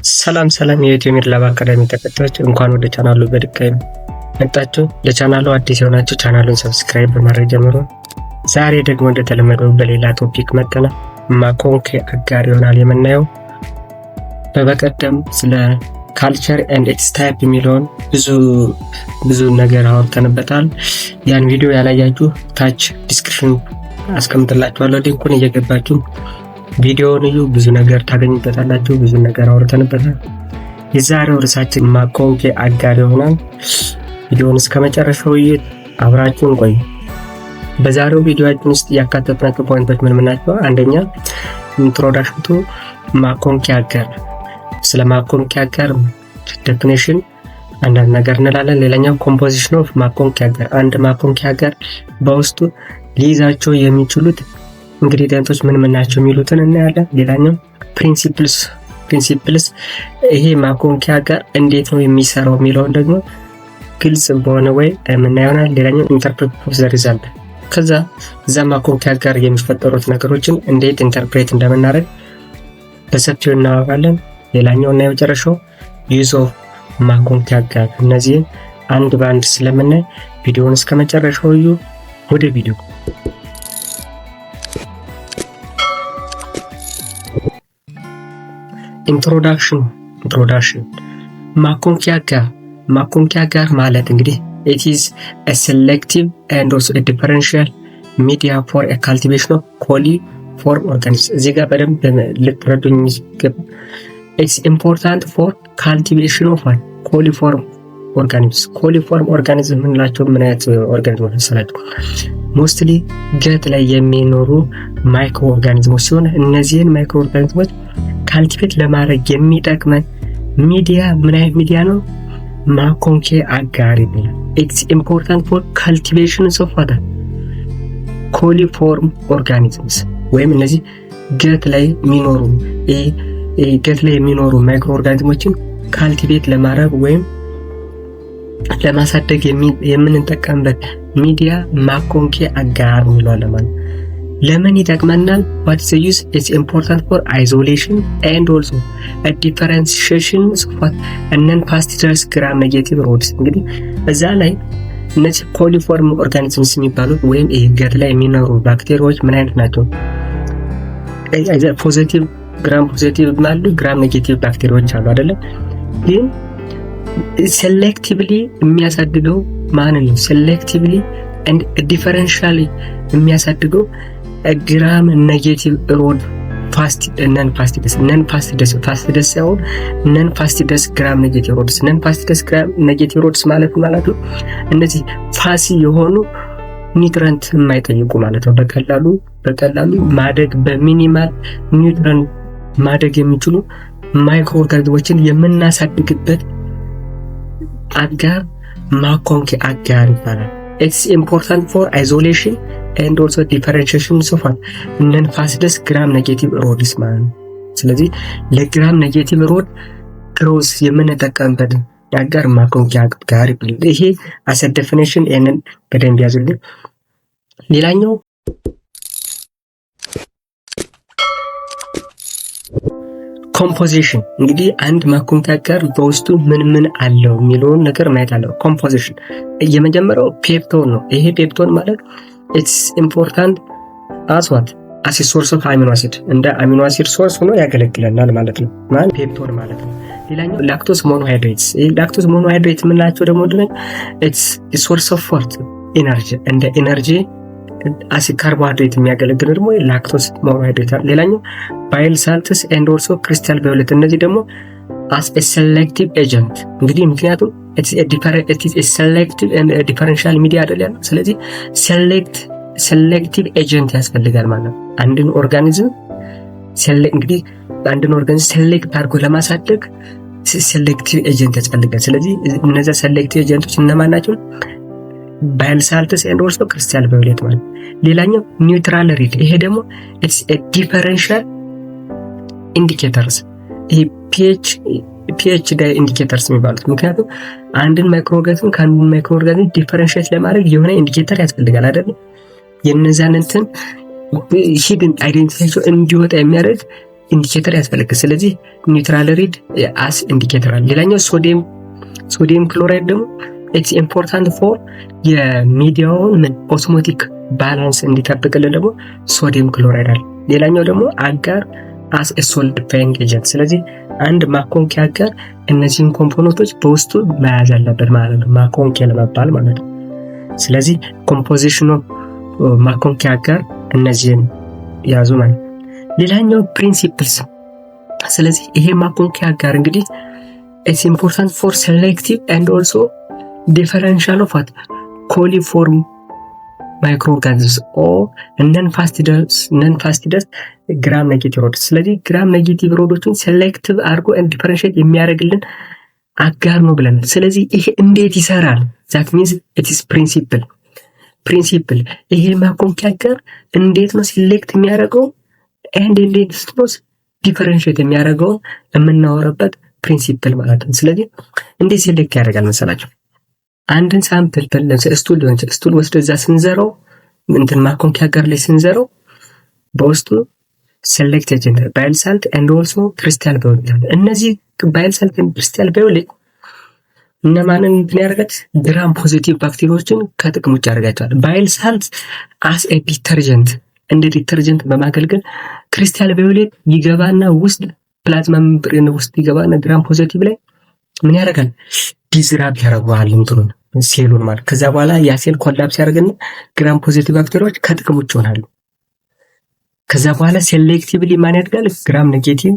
ሰላም ሰላም የኢትዮ ሜድ ላብ አካዳሚ ተከታዮች፣ እንኳን ወደ ቻናሉ በድጋሚ መጣችሁ። ለቻናሉ አዲስ የሆናችሁ ቻናሉን subscribe በማድረግ ጀምሩ። ዛሬ ደግሞ እንደተለመደው በሌላ topic መጥተናል። MacConkey agar ይሆናል የምናየው። በበቀደም ስለ culture and its type የሚለውን ብዙ ብዙ ነገር አውርተንበታል። ያን ቪዲዮ ያላያችሁ ታች description አስቀምጥላችኋለሁ፣ link ኡን እየገባችሁ ቪዲዮውን እዩ። ብዙ ነገር ታገኙበታላችሁ። ብዙ ነገር አውርተንበታል። የዛሬው ርዕሳችን MacConkey agar ይሆናል። ቪዲዮውን እስከ መጨረሻው እዩት፣ አብራችሁን ቆዩ። በዛሬው ቪዲዮአችን ውስጥ ያካተትናቸው point ኦች ምን ምን ናቸው? አንደኛ introduction to MacConkey agar፣ ስለ MacConkey agar definition አንዳንድ ነገር እንላለን። ሌላኛው composition of MacConkey agar፣ አንድ MacConkey agar በውስጡ ሊይዛቸው የሚችሉት ingredient ኦች ምን ምን ናቸው የሚሉትን እናያለን። ሌላኛው principles ይሄ MacConkey agar እንዴት ነው የሚሰራው የሚለውን ደግሞ ግልጽ በሆነ way የምናየው ይሆናል። ሌላኛው interpret of the result፣ ከዛ እዛ MacConkey agar የሚፈጠሩት ነገሮችን እንዴት interpret እንደምናደርግ በሰፊው እናወራለን። ሌላኛው እና የመጨረሻው use of MacConkey agar። እነዚህን አንድ በአንድ ስለምናይ ቪዲዮውን እስከ መጨረሻው እዩ። ወደ ቪዲዮ። Introduction MacConkey agar። MacConkey agar ማለት እንግዲህ it is a selective and also a differential media for a cultivation of coliform organism። እዚህ ጋር በደንብ ልትረዱኝ የሚገባ it's important for cultivation of coliform organisms። Coliform organism የምንላቸው ምን አይነት organism ኦች መሰላችሁ? Mostly gut ላይ የሚኖሩ microorganism ኦች ሲሆን እነዚህን microorganism ኦች cultivate ለማድረግ የሚጠቅመን ሚዲያ ምን አይነት ሚዲያ ነው? MacConkey agar ይባላል። It's important for cultivation of what? Coliform organisms ወይም እነዚህ gut ላይ የሚኖሩ microorganism ኦችን cultivate ለማድረግ ወይም ለማሳደግ የምንጠቀምበት ሚዲያ MacConkey agar እንለዋለን ማለት ነው። ለምን ይጠቅመናል? What is use? It's important for isolation and also differentiation of non fastidious gram negative rods። እንግዲህ እዛ ላይ እነዚህ coliform organisms የሚባሉት ወይም ይሄ gut ላይ የሚኖሩ ባክቴሪያዎች ምን አይነት ናቸው? Positive gram positive አሉ፣ gram negative ባክቴሪያዎች አሉ አይደለም? ግን selectively የሚያሳድገው ማንን ነው? Selectively and differentially የሚያሳድገው gram negative rod fast non fastidious non fastidious fastidious ሳይሆን non fastidious gram negative rods። Non fastidious gram negative rods ማለት ነው እነዚህ fussy የሆኑ nutrient የማይጠይቁ ማለት ነው። በቀላሉ ማደግ፣ በ minimal nutrient ማደግ የሚችሉ microorganism ኦችን የምናሳድግበት agar MacConkey agar ይባላል። It's important for isolation and also differentiation of non fastidious gram negative rods ማለት ነው። ስለዚህ ለ gram negative rod growth የምንጠቀምበት agar MacConkey agar ይባላል። ይሄ as a definition ይህንን በደንብ ያዙልኝ። ሌላኛው composition። እንግዲህ አንድ MacConkey agar በውስጡ ምን ምን አለው የሚለውን ነገር ማየት አለው። Composition የመጀመሪያው peptone ነው። ይሄ peptone ማለት it's important as what? As source of amino acid፣ እንደ amino acid source ሆኖ ያገለግለናል ማለት ነው። ማን? Peptone ማለት ነው። ሌላኛው lactose monohydrates። ይሄ lactose monohydrate የምንላቸው ደግሞ ምንድነው? It's source of what? Energy። እንደ energy as carbohydrate የሚያገለግል ደግሞ lactose monohydrate። ሌላኛው bile salts and also crystal violet። እነዚህ ደግሞ as selective agent። እንግዲህ ምክንያቱም selective differential media አይደል ያለው። ስለዚህ selective agent ያስፈልጋል ማለት ነው። አንድን organism እንግዲህ አንድን organism select አድርጎ ለማሳደግ selective agent ያስፈልጋል። ስለዚህ እነዚያ selective agent ኦች እነማን ናቸው? Bile salts and also crystal violet ማለት። ሌላኛው neutral red። ይሄ ደግሞ it's a differential indicators፣ ይሄ pH dye indicators የሚባሉት፣ ምክንያቱም አንድን microorganism ከአንድን microorganism differentiate ለማድረግ የሆነ indicator ያስፈልጋል አይደለም? የነዛን እንትን hidden identity ያቸው እንዲወጣ የሚያደርግ Indicator ያስፈልጋል። ስለዚህ neutral red as indicator አለ። ሌላኛው sodium chloride ደግሞ it's important for የ media ውን ምን osmotic balance እንዲጠብቅልን ደግሞ sodium chloride አለ። ሌላኛው ደግሞ agar as solidifying agent። ስለዚህ አንድ MacConkey agar እነዚህን component ኦች በውስጡ መያዝ አለበት ማለት ነው፣ MacConkey ለመባል ማለት ነው። ስለዚህ composition ኑ MacConkey agar እነዚህን ያዙ ማለት ነው። ሌላኛው principles። ስለዚህ ይሄ MacConkey agar እንግዲህ it's important for selective and also differential of what coliform microorganisms or non fastidious gram negative rods። ስለዚህ gram negative rod ኦችን selective አድርጎ differentiate የሚያደርግልን agar ነው ብለናል። ስለዚህ ይሄ እንዴት ይሰራል? That means it's principle ይሄ MacConkey agar እንዴት ነው select የሚያደርገው and እንዴት ነው differentiate የሚያደርገው የምናወራበት principle ማለት ነው። ስለዚህ እንዴት select ያደርጋል መሰላችሁ? አንድን sample ለምሳሌ stool ሊሆን ይችላል። Stool ወስዶ እዛ ስንዘረው እንትን MacConkey agar ላይ ስንዘረው በውስጡ select agent bile salt and also crystal violet። እነዚህ bile salt and crystal violet እነማንን እንትን ያደርጋል? Gram positive ባክቴሪያዎችን ከጥቅም ውጭ ያደርጋቸዋል። Bile salt as a detergent እንደ detergent በማገልገል crystal violet ይገባና ውስጥ plasma membrane ውስጥ ይገባና gram positive ላይ ምን ያደርጋል? Disrupt ያደርገዋል እንትኑን ሴሉን ማለት። ከዛ በኋላ ያ cell collapse ያደርግና gram positive ባክቴሪያዎች ከጥቅም ውጭ ይሆናሉ። ከዛ በኋላ selectively ማን ያድጋል? Gram negative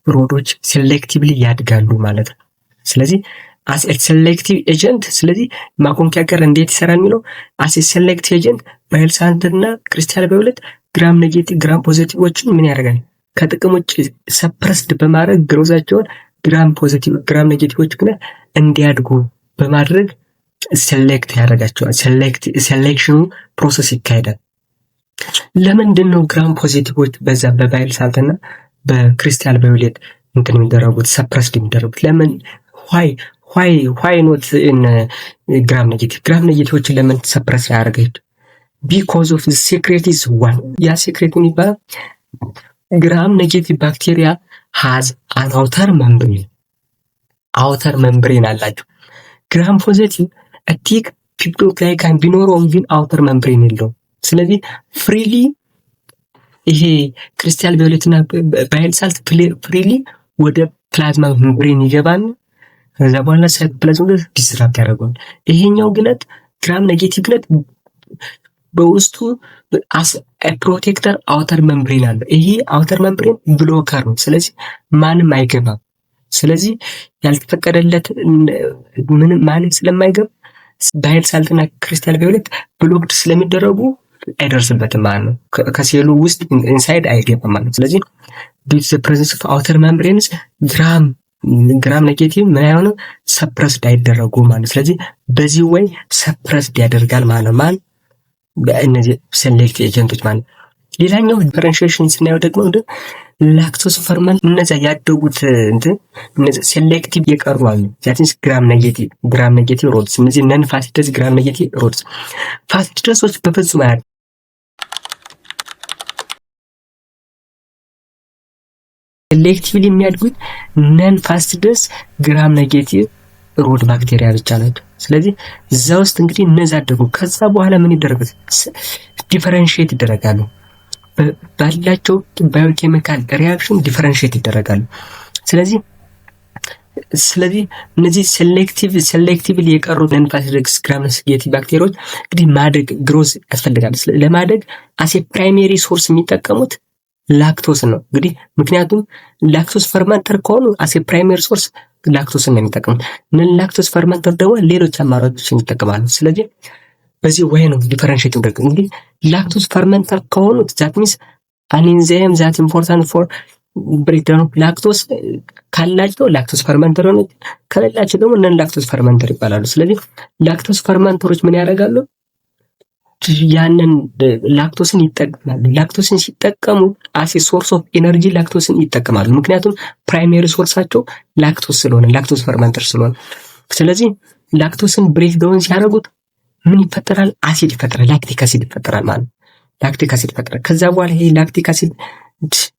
rod ኦች selectively ያድጋሉ ማለት ነው። ስለዚህ as selective agent፣ ስለዚህ MacConkey agar እንዴት ይሰራል የሚለው as selective agent bile salt እና crystal violet gram negative gram positive ኦችን ምን ያደርጋል? ከጥቅም ውጭ suppressed በማድረግ growth ኣቸውን gram positive gram negative ኦች ግን እንዲያድጉ በማድረግ select ያደርጋቸዋል። Selection ኑ process ይካሄዳል። ለምንድን ነው gram positive ኦች በዛ በ bile salt እና በ crystal violet እንትን የሚደረጉት suppressed የሚደረጉት ለምን? Why not gram negative? Gram negative ኦችን ለምን suppress ያደርገች? Because of secret is one። ያ secret ምን ይባላል? Gram negative bacteria has an outer membrane፣ outer membrane አላቸው። Gram positive thick peptidoglycan ቢኖረውም ግን outer membrane የለውም። ስለዚህ freely ይሄ crystal violet እና bile salt freely ወደ plasma membrane ይገባል። ከዛ በኋላ plasma disrupt ያደርገዋል። ይሄኛው ግነት gram negative ግነት በውስጡ protector outer membrane አለ። ይሄ outer membrane blocker ነው። ስለዚህ ማንም አይገባም። ስለዚህ ያልተፈቀደለት ምንም ማንም ስለማይገባ bile salt ና crystal violet blocked ስለሚደረጉ አይደርስበትም ማለት ነው። ከሴሉ ውስጥ inside አይገባም ማለት ነው። ስለዚህ due to presence of outer membranes gram negative ምን አይሆንም suppressed አይደረጉም ማለት ነው። ስለዚህ በዚህ way suppressed ያደርጋል ማለት ነው። ማን በእነዚህ select agent ኦች ማለት ነው። ሌላኛው differentiation ስናየው ደግሞ lactose ferment እነዚያ ያደጉት እንትን እነዚያ selective የቀሩ አሉ። That is gram negative rods፣ እነዚህ non fastidious gram negative rods fastidious ኦች በፍጹም አያድጉም። Selectively የሚያድጉት non fastidious gram negative rod ባክቴሪያ ብቻ ናቸው። ስለዚህ እዛ ውስጥ እንግዲህ እነዛ አደጉ። ከዛ በኋላ ምን ይደረጋል? Differentiate ይደረጋሉ። ባላቸው biochemical reaction differentiate ይደረጋሉ። ስለዚህ እነዚህ selectively የቀሩ non fastidious gram negative ባክቴሪያዎች እንግዲህ ማደግ growth ያስፈልጋል። ለማደግ as a primary source የሚጠቀሙት ላክቶስ ነው። እንግዲህ ምክንያቱም lactose fermenter ከሆኑ as a primary source lactose ን ነው የሚጠቀሙት። Non lactose fermenter ደግሞ ሌሎች አማራጮችን ይጠቀማሉ። ስለዚህ በዚህ way ነው differentiate የሚደረግ። እንግዲህ lactose fermenter ከሆኑት that means an enzyme that important for breakdown lactose ካላቸው lactose fermenter ሆነ፣ ከሌላቸው ደግሞ non lactose fermenter ይባላሉ። ስለዚህ lactose fermenter ኦች ምን ያደርጋሉ? ያንን ላክቶስን ይጠቀማሉ። ላክቶስን ሲጠቀሙ as a source of energy lactose ን ይጠቀማሉ። ምክንያቱም primary source ኣቸው lactose ስለሆነ lactose fermenter ስለሆነ። ስለዚህ lactose ን break down ሲያደርጉት ምን ይፈጠራል? አሲድ ይፈጠራል። Lactic acid ይፈጠራል ማለት ነው። Lactic acid ይፈጠራል። ከዛ በኋላ ይሄ lactic acid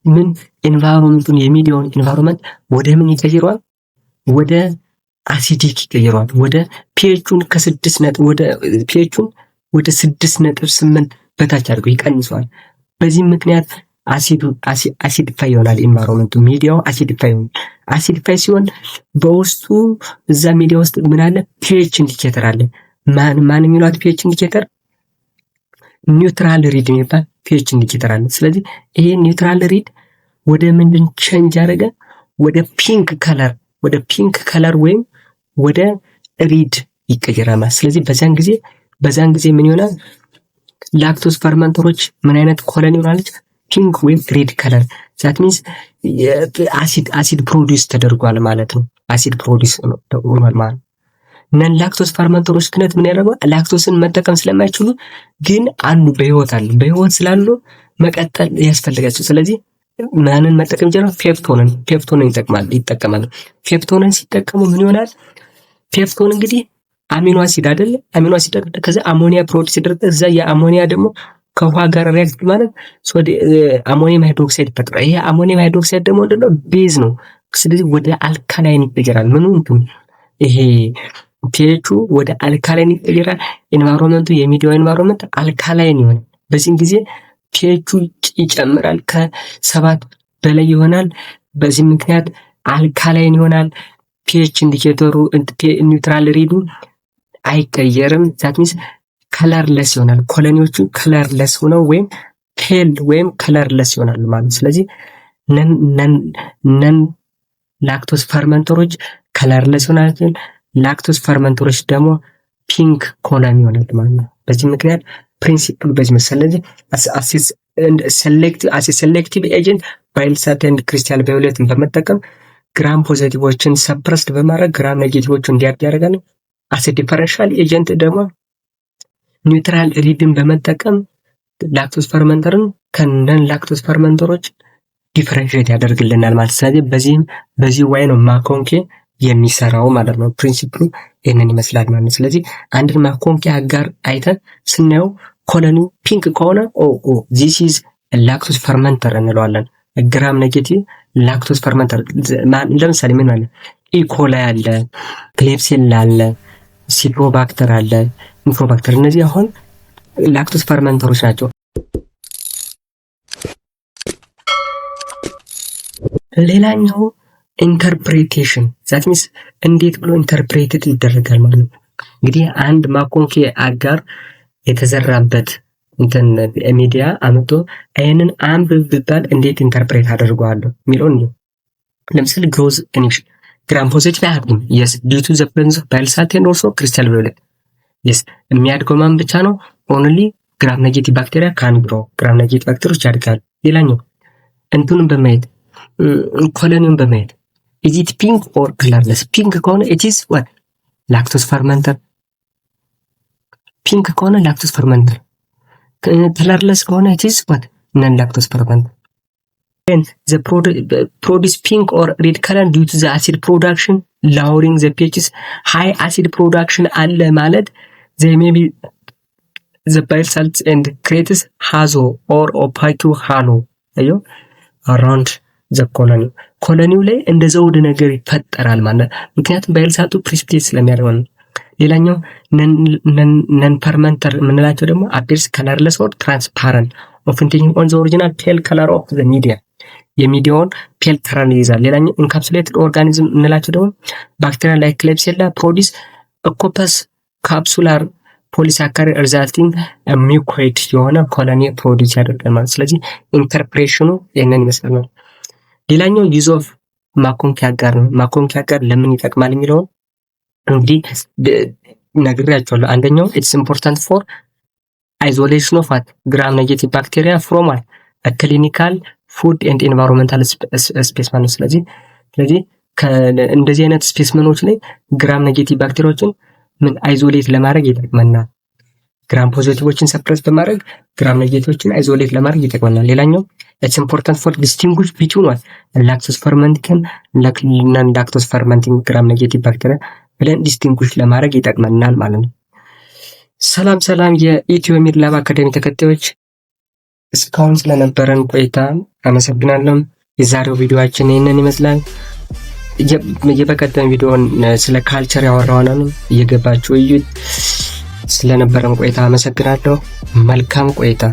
ምን environment ኡን የ media ውን environment ወደ ምን ይቀይረዋል? ወደ acidic ይቀይረዋል። ወደ pH ኡን ከስድስት ነጥብ ወደ pH ኡን ወደ 6.8 በታች አድርገው ይቀንሰዋል። በዚህም ምክንያት አሲዱ acidify ይሆናል። Environment ኡ media ው acidify ይሆናል። Acidify ሲሆን በውስጡ እዛ ሚዲያ ውስጥ ምን አለ? pH indicator አለ። ማን ማን የሚሏት pH indicator? Neutral red የሚባል pH indicator አለ። ስለዚህ ይሄ neutral red ወደ ምንድን change ያደረገ? ወደ pink color፣ ወደ pink color ወይም ወደ red ይቀየራል ማለት። ስለዚህ በዚያን ጊዜ ምን ይሆናል? Lactose fermenter ኦች ምን አይነት colony ይሆናለች? Pink ወይም red color። That means acid produce ተደርጓል ማለት ነው። Acid produce ሆኗል ማለት ነው። Non lactose fermenter ኦች ክነት ምን ያደርገዋል? ላክቶስን መጠቀም ስለማይችሉ ግን አሉ፣ በህይወት አሉ። በህይወት ስላሉ መቀጠል ያስፈልጋቸው። ስለዚህ ማንን መጠቀም ይችላል? Peptone ን ይጠቀማል። Peptone ን ሲጠቀሙ ምን ይሆናል? Peptone እንግዲህ amino acid አይደለ? Amino acid ከዛ ammonia produce ሲደረግ እዛ የአሞኒያ ደግሞ ከውሃ ጋር react ማለት ammonium hydroxide ይፈጥራል። ይሄ ammonium hydroxide ደግሞ ምንድነው? Base ነው። ስለዚህ ወደ alkaline ይቀየራል። ምኑ እንትኑ ይሄ ፒኤቹ ወደ alkaline ይቀየራል። Environment ኡ የ media ው environment alkaline ይሆናል። በዚህም ጊዜ ፒኤቹ ይጨምራል፣ ከ7 በላይ ይሆናል። በዚህ ምክንያት alkaline ይሆናል። pH indicator ኡ neutral red ኡ አይቀየርም። That means colorless ይሆናል። Colony ዎቹ colorless ሆነው ወይም pale ወይም colorless ይሆናሉ ማለት። ስለዚህ non lactose fermenter ኦች colorless ይሆናል። Lactose fermenter ኦች ደግሞ pink colony ይሆናል ማለት ነው። በዚህ ምክንያት principle ኡ በዚህ መሰለኝ selective agent bile salt and crystal violet ን በመጠቀም gram positive ኦችን suppressed በማድረግ gram negative ኦቹ እንዲያድግ ያደርጋል። As a differential agent ደግሞ neutral red ን በመጠቀም lactose fermenter ን ከ non lactose fermenter ኦች differentiate ያደርግልናል ማለት። ስለዚህ በዚህም በዚህ way ነው MacConkey የሚሰራው ማለት ነው። Principle ኡ ይህንን ይመስላል ማለት ነው። ስለዚህ አንድን MacConkey agar አይተን ስናየው colony ው pink ከሆነ oh, this is lactose fermenter እንለዋለን። Gram negative lactose fermenter ለምሳሌ ምን አለ? E. coli አለ፣ Klebsiella አለ፣ Citrobacter አለ፣ Enterobacter። እነዚህ አሁን lactose fermenter ኦች ናቸው። ሌላኛው interpretation፣ that means እንዴት ብሎ interpreted ይደረጋል ማለት ነው። እንግዲህ አንድ MacConkey agar የተዘራበት እንትን ሚዲያ አምጥቶ ይህንን አንብብ ብባል እንዴት interpret አደርገዋለሁ የሚለውን ነው። ለምሳሌ growth inhibition gram positive አያድግም። Yes, due to the presence of bile salt and also crystal violet። Yes, የሚያድገው ማን ብቻ ነው? Only gram negative bacteria can grow። Gram negative ባክቴሪያዎች ያድጋሉ። ሌላኛው እንትኑን በማየት፣ colony ውን በማየት is it pink or colorless? Pink ከሆነ it is what? Lactose fermenter። Pink ከሆነ lactose fermenter፣ colorless ከሆነ it is what? Non lactose fermenter። The produce pink or red color due to the acid production lowering the pHs። High acid production አለ ማለት they may be the bile salts and creates halo or opaque halo አዮ around the colony። Colony ው ላይ እንደ ዘውድ ነገር ይፈጠራል ማለት፣ ምክንያቱም bile salt ኡ precipitate ስለሚያደርገው ነው። ሌላኛው non fermenter የምንላቸው ደግሞ appears colorless or transparent, often taking on the original pale color of the media። የ media ውን pale color ይይዛል። ሌላኛው encapsulated organism የምንላቸው ደግሞ bacteria like Klebsiella produce copious capsular polysaccharide resulting mucoid የሆነ colony produce ያደርጋል ማለት። ስለዚህ interpretation ኑ ይህንን ይመስላል ማለት። ሌላኛው use of MacConkey agar ነው። MacConkey agar ለምን ይጠቅማል የሚለውን እንግዲህ ነግሬያቸዋለሁ። አንደኛው it's important for isolation of what? Gram negative bacteria from what? Clinical, food and environmental specimen ነው። ስለዚህ እንደዚህ አይነት specimen ኦች ላይ gram negative ባክቴሪያዎችን ምን isolate ለማድረግ ይጠቅመናል። Gram positive ኦችን suppress በማድረግ gram negative ኦችን isolate ለማድረግ ይጠቅመናል። ሌላኛው it's important for distinguish between what? Lactose fermenting, non lactose fermenting gram negative bacteria ብለን distinguish ለማድረግ ይጠቅመናል ማለት ነው። ሰላም ሰላም የኢትዮ ሚድ ላብ አካዳሚ ተከታዮች። እስካሁን ስለነበረን ቆይታ አመሰግናለሁ። የዛሬው ቪዲዮአችን ይህንን ይመስላል። የበቀደም ቪዲዮን ስለ culture ያወራነውን እየገባችሁ እዩት። ስለነበረን ቆይታ አመሰግናለሁ። መልካም ቆይታ።